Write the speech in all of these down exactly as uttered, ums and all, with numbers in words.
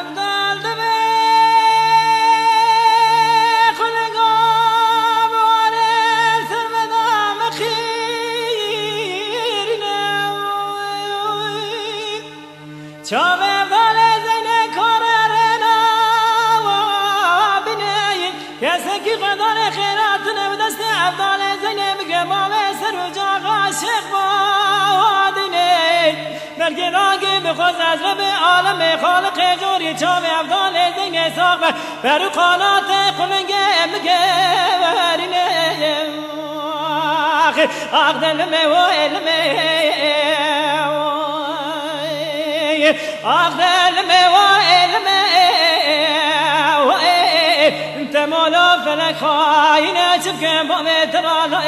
Evdal divê xulga bi warê serveda mixîrîne. Çavê Evdalê Zeynê kare rêna wa binê. Kesekî xwedanê xêratine bi destê Evdalê Zeynê bike bavê ser û caxa şêx badinê. Mergê ragê bi xwez ez rebê alemê xaliqê corî çavê Evdalê Zeynê sax be. Ber û qanatê qulingê bike werînê. Ax, ax, delime, wo elime. Ax, delime, wo elime. Temalo felek xayine, çipke bavê tirana.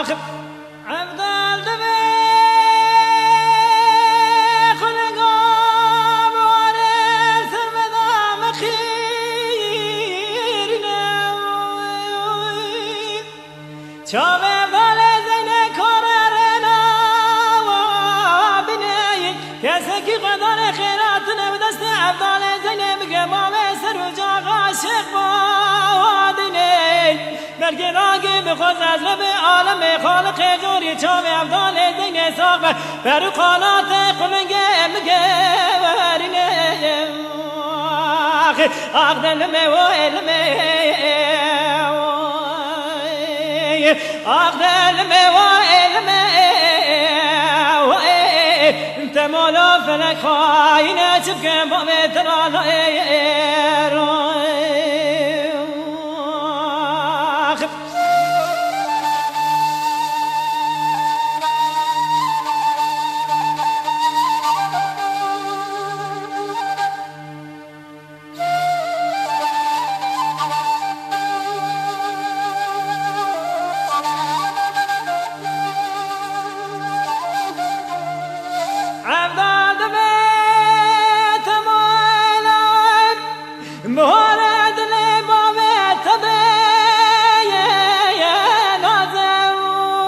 Ax. Evdal divê xulga bi warê serveda mixîrîne. Çavê Evdalê Zeynê kare rêna wa binê. Kesekî xwedanê xêratine bi destê Evdalê Zeynê bike bavê ser û caxa şêx badinê. Mergê ragê bi xwez ez rebê alemê xaliqê corî çavê Evdalê Zeynê sax be. Ber û qanatê qulingê bike werînê. Ax, ax, delime, wo elime. Ax, delime, wo elime. Temalo felek xayine, çipke bavê tirana. Ax. Evdal divê temaylan, mihare dilê bavê te bê ye, ye, nazewik.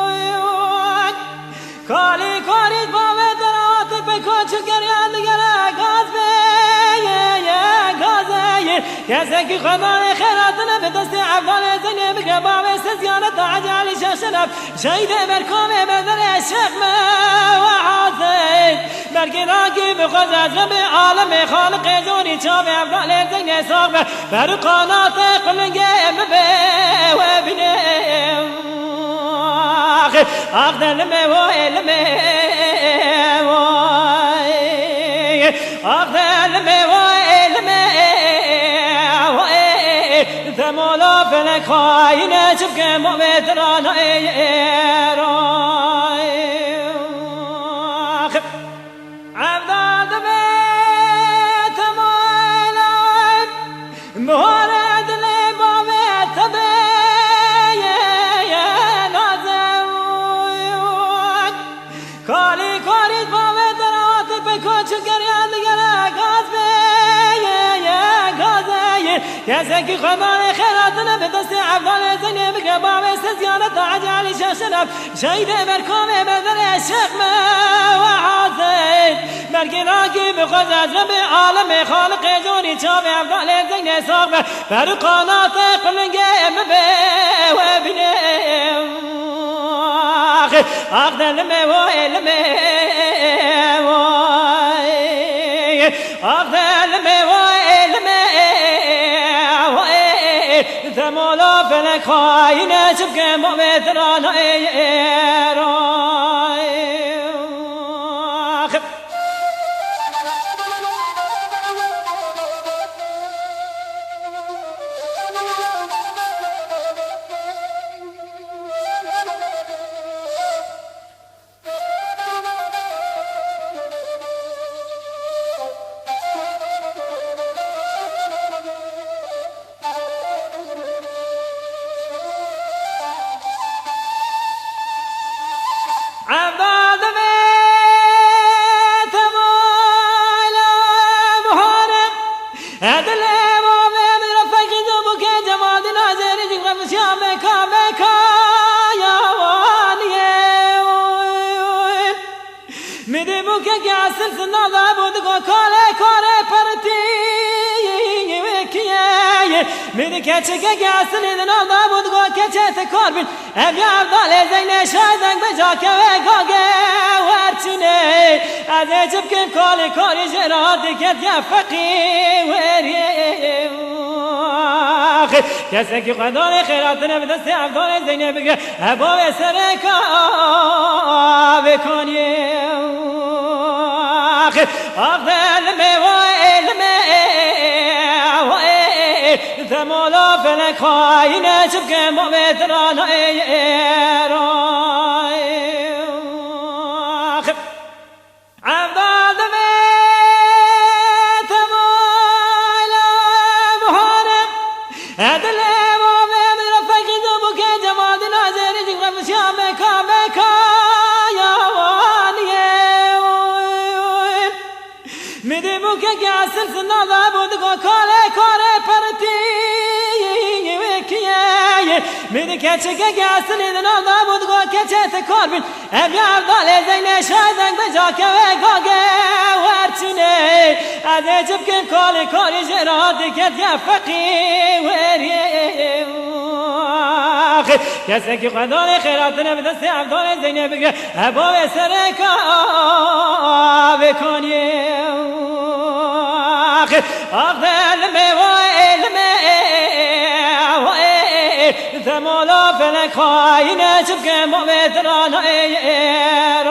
Kalî karî bavê te ra hatî peko çi geriya digere gaz bê ye, ye, gazê ye. Kesekî xwedanê xêratine bi destê Evdalê Zeynê bike bavê se ziyaneta Hecî Elî Şeşelef. Şehîdê Berkovê Bedirê Şêx me we hazê. Mergê ragî bi xwez ez rebê alemê xaliqê corî çavê Evdalê Zeynê sax be. Ber û qanatê qulingê min bê we bînê. Ax, ax, delime, wo elime, woy. Ax, delime, wo elime, woy. Temala felek xayine, çipke bavê tirana. Ax. Evdal divê temaylan, mihare dilê bavê te bê ye, ye, nazewik. Kalî karî bavê te ra hatî peko çi geriya digere gaz bê ye, ye, gazê ye. Kesekî xwedanê xêratine bi destê Evdalê Zeynê bike bavê se ziyaneta Hecî Elî Şeşelef. Şehîdê Berkovê Bedirê Şêx me we hazê. Mergê ragî bi xwez ez rebê alemê xaliqê corî çavê Evdalê Zeynê sax be. Ber û qanatê qulingê min bê we bînê. Ax, ax, delime, wo elime, woy. Ax, delime, wo elime, woy. Temala felek xayine, çipke bavê tirana. Ax. Evdadimê temayla muharem, edilê mavê min refeqî dû bûke cemadî nazêrî jî xemşiya meka meka ya waniyê. Midî bûke ki esil sinada bû digo kalê karê pertî wê kiyê. Midî keçike ki esilî dinada bû digo keçê ti kar bîn. Ev ya Evdalê Zeynê şaydeng be cake wê gage werçinê. Ez ê çi bikim kalê karî jê re hatî ketiye feqî weriyê. Kesekî xwedanê xêratine bi destê Evdalê Zeynê bigre. Heba wê sereka vê kaniyê. Ax, ax, limê, vay, limê, vay, zemala felek xayine çi bike mavê tirana, ey, ey, ey, ax. Evdadimê temayla muharem, edilê mavê min refeqî dû bûke cemadî nazêrî jî xemşiya meka meka ya waniyê. Midî bûke ki esil sinada bû digo kalê karê pertî wê kiyê. Midî keçike ki esilî dinada bû digo keçê ti kar bîn. Ev ya Evdalê Zeynê şaydeng be cake wê gage werçinê. Ez ê çi bikim kalê karî jê re hatî ketiye feqî weriyê. Kesekî xwedanê xêratine bi destê Evdalê Zeynê bigre. Heba wê sereka vê kaniyê. Ax, ax, limê, vay, limê, vay, zemala felek xayine çi bike mavê tirana, ey, ey, ey,